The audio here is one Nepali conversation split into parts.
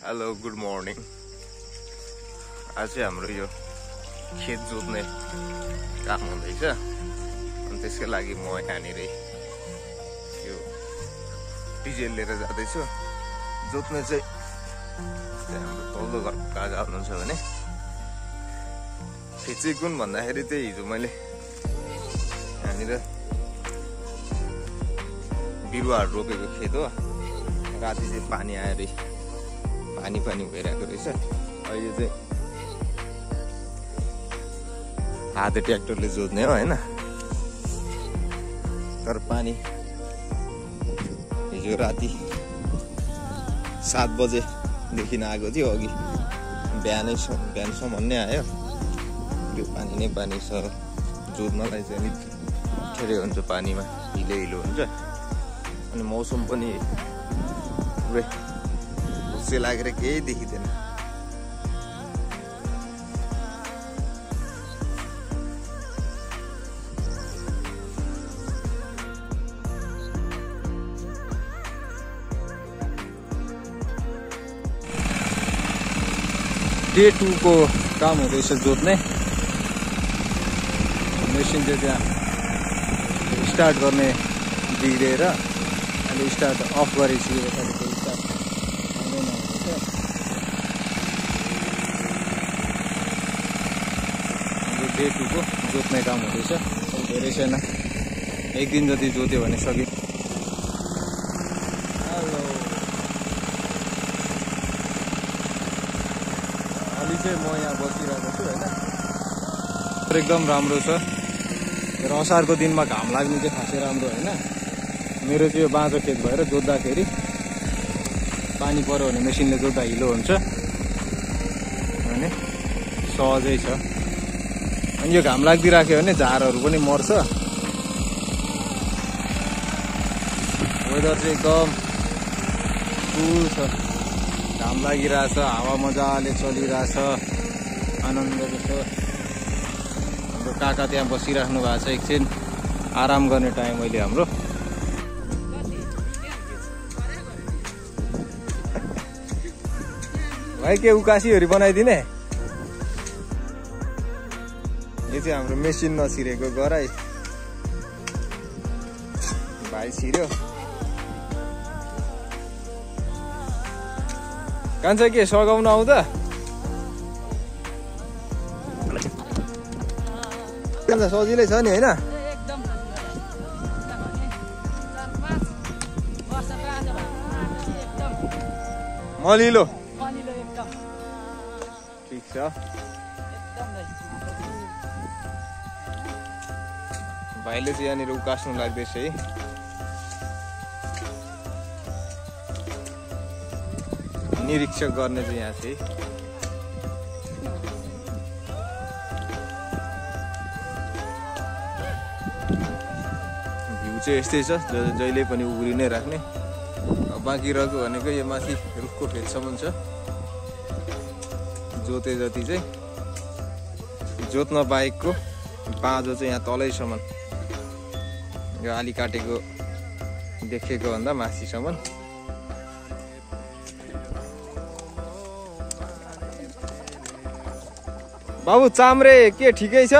Hello good morning. आज चाहिँ हाम्रो यो खेत जोत्ने काम हुँदैछ अनि त्यसकै लागि म यहाँनिर यो डिजेल लिएर जाँदैछु। जोत्ने चाहिँ हाम्रो तल्लो घरको काका हुनुहुन्छ भने खेत चाहिँ कुन भन्दाखेरि चाहिँ हिजो मैले यहाँनिर बिरुवाहरू रोपेको खेत हो। राति चाहिँ पानी आएर पानी भइरहेको रहेछ। अहिले चाहिँ हाते ट्र्याक्टरले जोत्ने हो हैन। तर पानी हिजो राति 7 बजेदेखि आएको थियो। अघि बिहानसम्म नै आयो। त्यो पानी नै पानी छ। जोत्नलाई चाहिँ अलिक अप्ठ्यारो हुन्छ, पानीमा हिलो हुन्छ। अनि मौसम पनि पुरै हुस्से लागेर केही देखिँदैन। डे 2 को काम हुँदैछ जोत्ने। मेसिन चाहिँ त्यहाँ स्टार्ट गर्ने बिग्रेर अहिले स्टार्ट अफ गरेपछि डे 2 को जोत्ने काम हुँदैछ। धेरै छैन, 1 दिन जति जोत्यो भने सकिन्छ। अहिले चाहिँ म यहाँ बसिरहेको छु हैन। एकदम राम्रो छ। र असारको दिनमा घाम लाग्नु चाहिँ खासै राम्रो हैन। मेरो चाहिँ यो बाँझो खेत भएर जोत्दाखेरि पानी पर्यो भने मेसिनले जोत्दा हिलो हुन्छ भने सहजै छ। अनि यो घाम लाग्दिराख्यो भने झारहरू पनि मर्छ। वेदर चाहिँ एकदम कुल छ। घाम लागिरहेछ, हावा मजाले चलिरहेछ, आनन्दले छ। हाम्रो काका त्यहाँ बसिराख्नु भएको छ। एकछिन आराम गर्ने टाइम अहिले हाम्रो। भाइ के उकासीहरू बनाइदिने? यो चाहिँ हाम्रो मेसिन नछिरेको गराई भाइ छिर्यो। कान्छ के सघाउन आउँदा सजिलै छ नि होइन? मलिलो ठिक छ। भाइले चाहिँ यहाँनिर उकास्नु लाग्दैछ है। निरीक्षक गर्ने चाहिँ यहाँ चाहिँ भ्यू चाहिँ यस्तै छ। जहिले पनि उग्री नै राख्ने। बाँकी रहेको भनेको यो माथि रुखको फेदसम्म छ। जोते जति चाहिँ जोत्न बाहेकको बाँझो चाहिँ यहाँ तलैसम्म, यो आली काटेको देखेको भन्दा माथिसम्म। बाबु चाम्रे के ठिकै छ?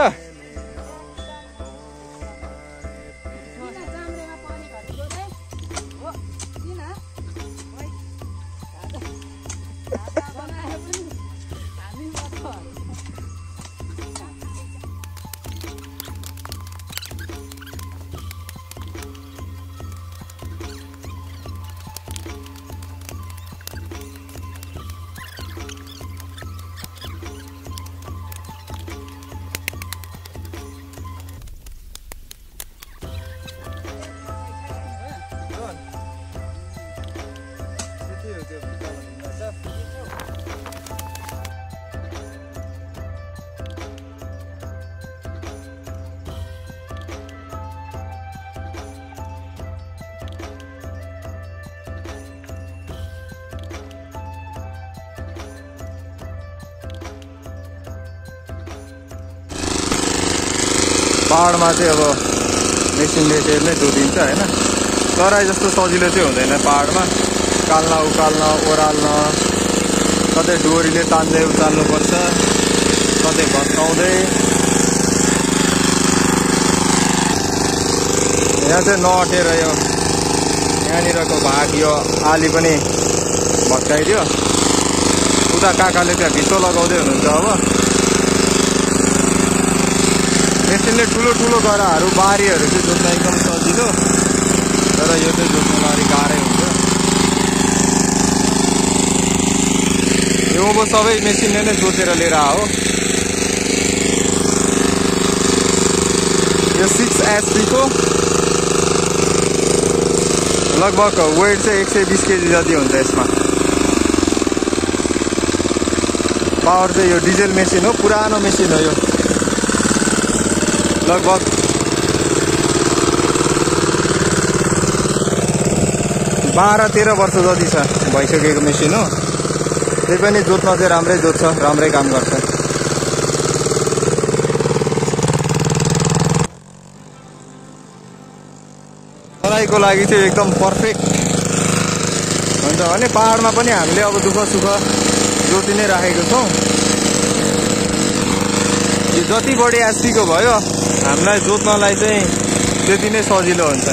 पहाडमा चाहिँ अब मेसिनले त्यसले जोतिन्छ हैन। तराई जस्तो सजिलो चाहिँ हुँदैन पहाडमा। काल्न उकाल्न ओराल्न कतै डोरीले तान्दै उचाल्नुपर्छ, कतै भत्काउँदै। यहाँ चाहिँ नअटेर यो यहाँनिरको भाग यो आली पनि भत्काइदियो। उता काकाले त्यहाँ भित्तो लगाउँदै हुनुहुन्छ। अब मेसिनले ठुलो ठुलो गराहरू बारीहरू चाहिँ जोत्न एकदम सजिलो, तर यो चाहिँ जोत्न अलिक गाह्रै हुन्छ। यो अब सबै मेसिनले नै जोतेर लिएर हो। यो 6 HP को लगभग वेट चाहिँ 120 केजी जति हुन्छ यसमा। पावर चाहिँ यो डिजेल मेसिन हो, पुरानो मेसिन हो यो। लगभग 12-13 वर्ष जति छ भइसकेको मेसिन हो। त्यही पनि जोत्न चाहिँ राम्रै जोत्छ, राम्रै काम गर्छ। तराईको लागि चाहिँ एकदम पर्फेक्ट हुन्छ भने पहाडमा पनि हामीले अब दुःख सुख जोति नै राखेको छौँ। यो जति बढी एचपीको भयो हामीलाई जोत्नलाई चाहिँ त्यति नै सजिलो हुन्छ।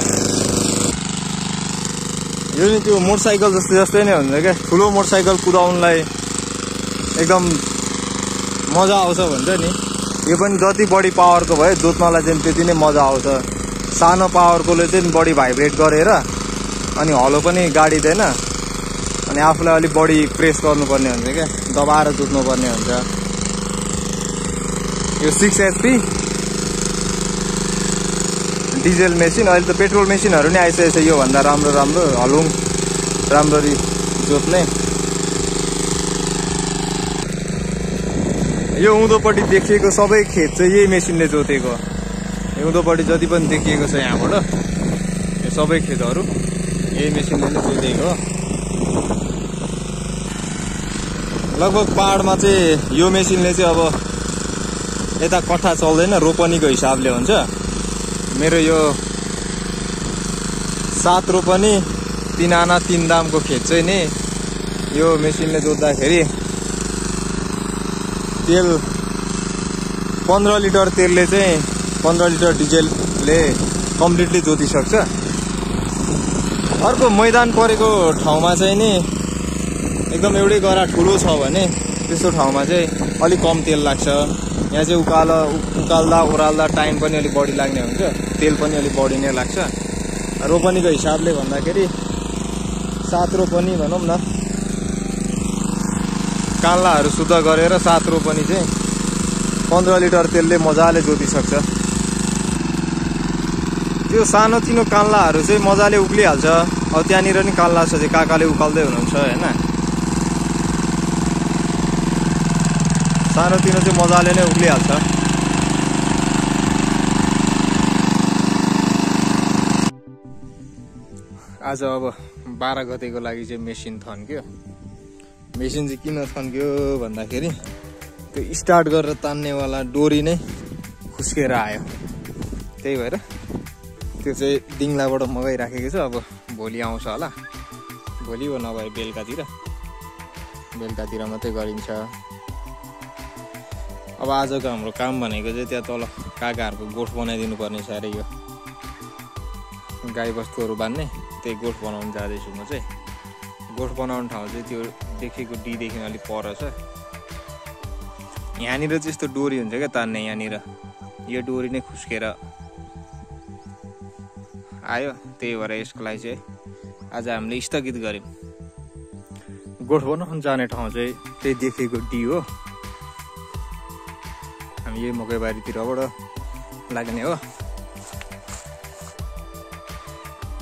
यो नि त्यो मोटरसाइकल जस्तै नै हुन्छ क्या। ठुलो मोटरसाइकल कुदाउनलाई एकदम मजा आउँछ भन्छ नि, यो पनि जति बढी पावरको भयो जोत्नलाई चाहिँ त्यति नै मजा आउँछ। सानो पावरकोले चाहिँ बढी भाइब्रेट गरेर अनि हलो पनि गाडिँदैन, अनि आफूलाई अलिक बढी प्रेस गर्नुपर्ने हुन्छ क्या, दबाएर जोत्नुपर्ने हुन्छ। यो 6 HP डिजेल मेसिन। अहिले त पेट्रोल मेसिनहरू नि आइसकेको छ योभन्दा राम्रो राम्रो हलुङ राम्ररी जोत्ने। यो उँधोपट्टि देखिएको सबै खेत चाहिँ यही मेसिनले जोतेको। यो उँधोपट्टि जति पनि देखिएको छ यहाँबाट यो सबै खेतहरू यही मेसिनले नै जोतेको हो। लगभग पहाडमा चाहिँ यो मेसिनले चाहिँ अब यता कट्ठा चल्दैन, रोपनीको हिसाबले हुन्छ। मेरो यो 7 रोपनी 3 आना 3 दामको खेत चाहिँ नि यो मेसिनले जोत्दाखेरि तेल 15 लिटर तेलले चाहिँ 15 लिटर डिजेलले कम्प्लिटली जोतिसक्छ। अर्को मैदान परेको ठाउँमा चाहिँ नि एकदम एउटै गरा ठुलो छ भने त्यस्तो ठाउँमा चाहिँ अलिक कम तेल लाग्छ। यहाँ चाहिँ उकाल्दा ओह्राल्दा टाइम पनि अलिक बढी लाग्ने हुन्छ, तेल पनि अलिक बढी नै लाग्छ। रोपनीको हिसाबले भन्दाखेरि 7 रोपनी भनौँ न, कान्लाहरू शुद्ध गरेर 7 रोपनी चाहिँ 15 लिटर तेलले मजाले जोतिसक्छ। त्यो सानोतिनो कान्लाहरू चाहिँ मजाले उक्लिहाल्छ। अब त्यहाँनिर नि कान्ला छ चाहिँ काकाले उकाल्दै हुनुहुन्छ होइन। सानोतिनो चाहिँ मजाले नै उक्लिहाल्छ। आज अब 12 गतेको लागि चाहिँ मेसिन थन्क्यो। मेसिन चाहिँ किन थन्क्यो भन्दाखेरि त्यो स्टार्ट गरेर तान्नेवाला डोरी नै खुस्केर आयो। त्यही भएर त्यो चाहिँ दिङ्लाबाट मगाइराखेको छ। अब भोलि आउँछ होला, भोलि वा नभए बेलुकातिर मात्रै गरिन्छ। अब आजको हाम्रो काम भनेको चाहिँ त्यहाँ तल काकाहरूको गोठ बनाइदिनु पर्ने छ अरे। यो गाई बस्तुहरू बान्ने त्यही गोठ बनाउनु जाँदैछु म चाहिँ। गोठ बनाउने ठाउँ चाहिँ त्यो देखेको डीदेखि अलिक पर छ। यहाँनिर चाहिँ यस्तो डोरी हुन्छ क्या तान्ने, यहाँनिर यो डोरी नै खुस्केर आयो। त्यही भएर यसको लागि चाहिँ आज हामीले स्थगित गऱ्यौँ। गोठ बनाउनु जाने ठाउँ चाहिँ त्यही देखेको डी हो। हामी यही मकैबारीतिरबाट लाग्ने हो।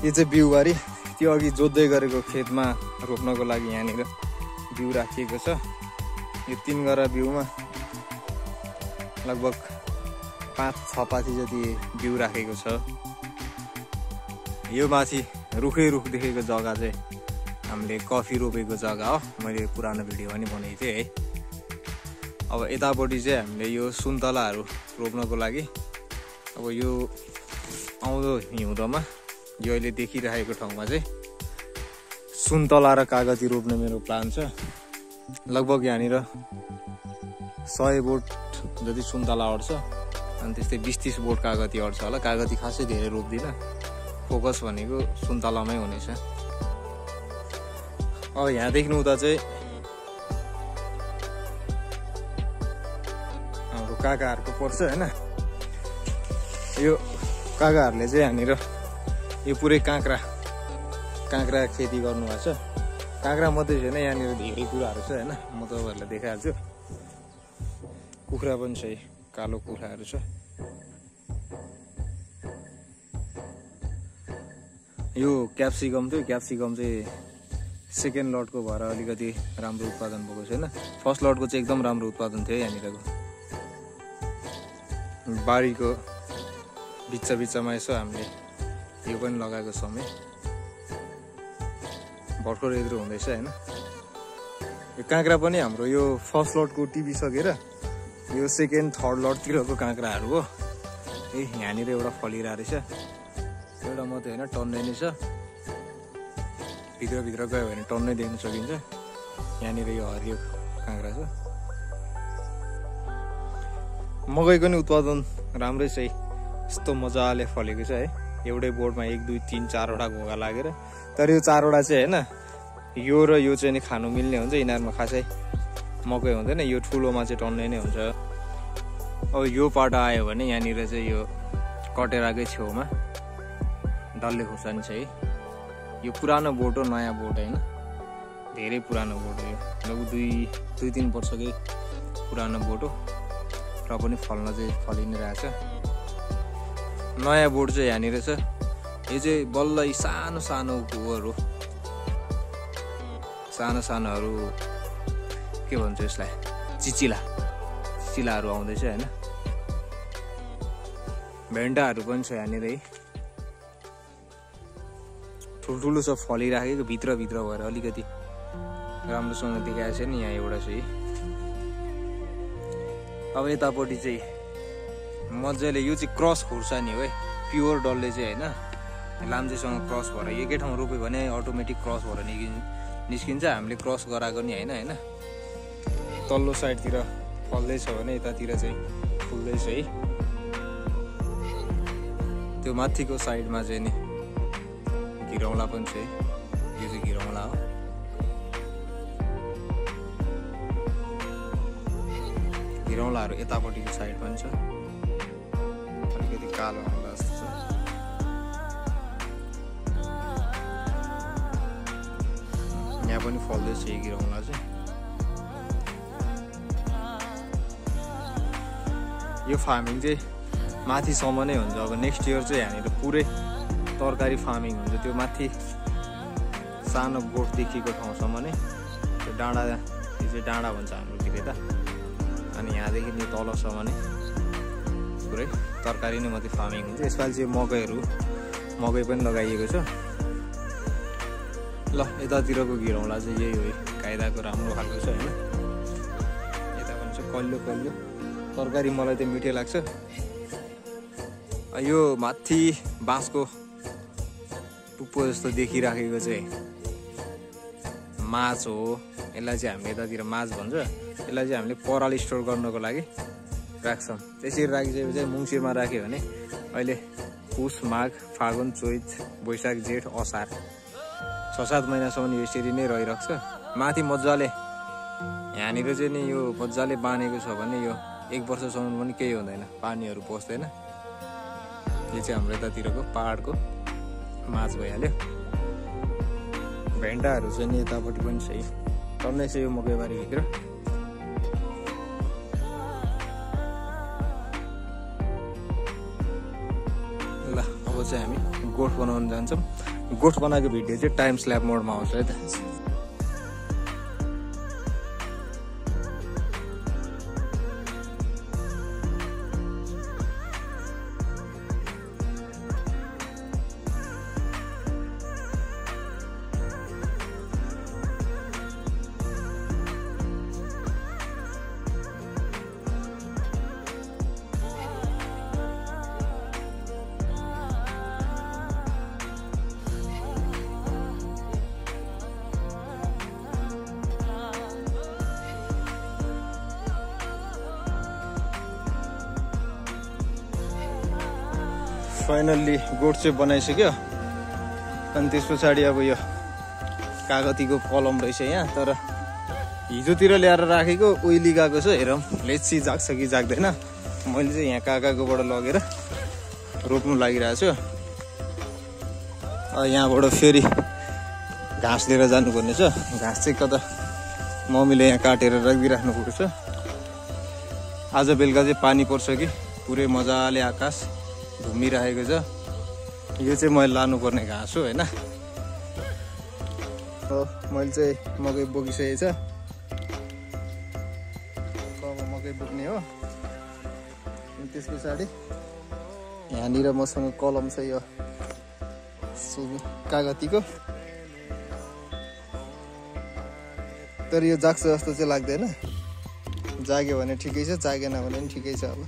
यो चाहिँ बिउबारी, त्यो अघि जोत्दै गरेको खेतमा रोप्नको लागि यहाँनिर बिउ राखिएको छ। यो 3 गरा बिउमा लगभग 5-6 पाथी जति बिउ राखेको छ। यो माथि रुखै रुख देखेको जग्गा चाहिँ हामीले कफी रोपेको जग्गा हो। मैले पुरानो भिडियो पनि बनाएको थिएँ है। अब यतापट्टि चाहिँ हामीले यो सुन्तलाहरू रोप्नको लागि अब यो आउँदो हिउँदोमा यो अहिले देखिरहेको ठाउँमा चाहिँ सुन्तला र कागती रोप्ने मेरो प्लान छ। लगभग यहाँनिर 100 बोट जति सुन्तला अट्छ अनि त्यस्तै 20-30 बोट कागती अट्छ होला। कागती खासै धेरै रोप्दिनँ, फोकस भनेको सुन्तलामै हुनेछ। अब यहाँदेखि उता चाहिँ हाम्रो काकाहरूको पर्छ होइन। यो काकाहरूले चाहिँ यहाँनिर यो पुरै काँक्रा खेती गर्नुभएको छ। काँक्रा मात्रै छैन, यहाँनिर धेरै कुराहरू छ होइन, म तपाईँहरूलाई देखाइहाल्छु। कुखुरा पनि छ, कालो कुखुराहरू छ। यो क्याप्सिकम थियो, क्याप्सिकम चाहिँ सेकेन्ड लटको भएर अलिकति राम्रो उत्पादन भएको छैन। फर्स्ट लटको चाहिँ एकदम राम्रो उत्पादन थियो यहाँनिरको। बारीको बिच्चा यसो हामीले यो पनि लगाएको समय भर्खर यत्रो हुँदैछ होइन। यो काँक्रा पनि हाम्रो यो फर्स्ट लटको टिपिसकेर यो सेकेन्ड थर्ड लटतिरको काँक्राहरू हो। यहाँनिर एउटा फलिरहेको रहेछ, एउटा मात्रै होइन टन्नै नै छ। भित्र गयो भने टन्नै देख्न सकिन्छ। यहाँनिर यो हरियो काँक्रा छ। मकैको नि उत्पादन राम्रै छ, यस्तो मजाले फलेको छ है। एउटै बोटमा 1 2 3 4वटा घोगा लागेर। तर यो 4वटा चाहिँ होइन, यो र यो चाहिँ नि खानु मिल्ने हुन्छ। यिनीहरूमा खासै मकै हुँदैन, यो ठुलोमा चाहिँ टन्नै नै हुन्छ। अब यो पाटा आयो भने यहाँनिर चाहिँ यो कटेराकै छेउमा डल्ले खोर्सानी छ है। यो पुरानो बोट हो, नयाँ बोट होइन, धेरै पुरानो बोट हो। यो लगभग 2-3 वर्षकै पुरानो बोट हो र पनि फल्न चाहिँ फलि नै रहेछ। नयाँ बोट चाहिँ यहाँनिर छ। यो चाहिँ बल्ल सानो सानोहरू के भन्छ यसलाई, चिचिलाहरू आउँदैछ होइन। भेन्टाहरू पनि छ यहाँनिर है, ठुल्ठुलो छ फलिराखेको। भित्र भएर अलिकति राम्रोसँग देखाएको छ नि। यहाँ एउटा चाहिँ अब यतापट्टि चाहिँ मजाले यो चाहिँ क्रस खोर्सानी हो है, प्योर डल्ले चाहिँ होइन, लाम्चेसँग क्रस भएर एकै ठाउँ रोप्यो भने अटोमेटिक क्रस भएर निस्किन्छ। हामीले क्रस गराएको नि होइन। तल्लो साइडतिर फल्दैछ भने यतातिर चाहिँ फुल्दैछ है। त्यो माथिको साइडमा चाहिँ नि घिरौँला पनि छ है। यो चाहिँ घिरौँला हो। घिरौँलाहरू यतापट्टिको साइड पनि छ, अलिकति कालो औँला जस्तो छ। यहाँ पनि फल्दैछ यो घिरौँला चाहिँ। यो फार्मिङ चाहिँ माथिसम्म नै हुन्छ। अब नेक्स्ट इयर चाहिँ यहाँनिर पुरै तरकारी फार्मिङ हुन्छ। त्यो माथि सानो बोटदेखिको ठाउँसम्म नै त्यो डाँडा, यो चाहिँ डाँडा भन्छ हाम्रोतिर त। अनि यहाँदेखि नि तलसम्म नै पुरै तरकारी नै मात्रै फार्मिङ हुन्छ। यसपालि चाहिँ मकै पनि लगाइएको छ। ल यतातिरको घिरौँला चाहिँ यही हो, कायदाको राम्रो खालको छ होइन। यता पनि छ कल्लो तरकारी, मलाई त मिठै लाग्छ। यो माथि बाँसको टुप्पो जस्तो देखिराखेको चाहिँ माछ हो। यसलाई चाहिँ हामीले यतातिर माछ भन्छ। यसलाई चाहिँ हामीले पराल स्टोर गर्नको लागि राख्छौँ। त्यसरी राखिसकेपछि चाहिँ मुङ्सिरमा राख्यो भने अहिले पुस माघ फागुन चैत वैशाख जेठ असार 6-7 महिनासम्म यो यसरी नै रहिरहेको छ। माथि मजाले यहाँनिर चाहिँ नि यो मजाले बाँधेको छ भने यो 1 वर्षसम्म पनि केही हुँदैन, पानीहरू पस्दैन। यो चाहिँ हाम्रो यतातिरको पहाडको माछ भइहाल्यो। भेन्टाहरू चाहिँ नि यतापट्टि पनि छ, टन्नै छ यो मकैबारीभित्र। ल अब चाहिँ हामी गोठ बनाउन जान्छौँ। गोठ बनाएको भिडियो चाहिँ टाइम स्ल्याप मोडमा आउँछ है त। फाइनल्ली गोठ चाहिँ बनाइसक्यो। अनि त्यस पछाडि अब यो कागतीको कलम रहेछ यहाँ, तर हिजोतिर ल्याएर राखेको ओइली गएको छ। हेरौँ लेची जाग्छ कि जाग्दैन। मैले चाहिँ यहाँ काकाकोबाट लगेर रोप्नु लागिरहेको छु। यहाँबाट फेरि घाँस लिएर जानुपर्ने छ। घाँस चाहिँ कता मम्मीले यहाँ काटेर राखिदिइराख्नु पर्छ। आज बेलुका चाहिँ पानी पर्छ कि पुरै मजाले आकाश घुमिरहेको छ। यो चाहिँ मैले लानुपर्ने घाँस हो होइन। मैले चाहिँ मकै बोकिसकेको छ। अब मकै बोक्ने हो। अनि त्यस पछाडि यहाँनिर मसँग कलम छ यो कागतीको, तर यो जाग्छ जस्तो चाहिँ लाग्दैन। जाग्यो भने ठिकै छ, जागेन भने पनि ठिकै छ। अब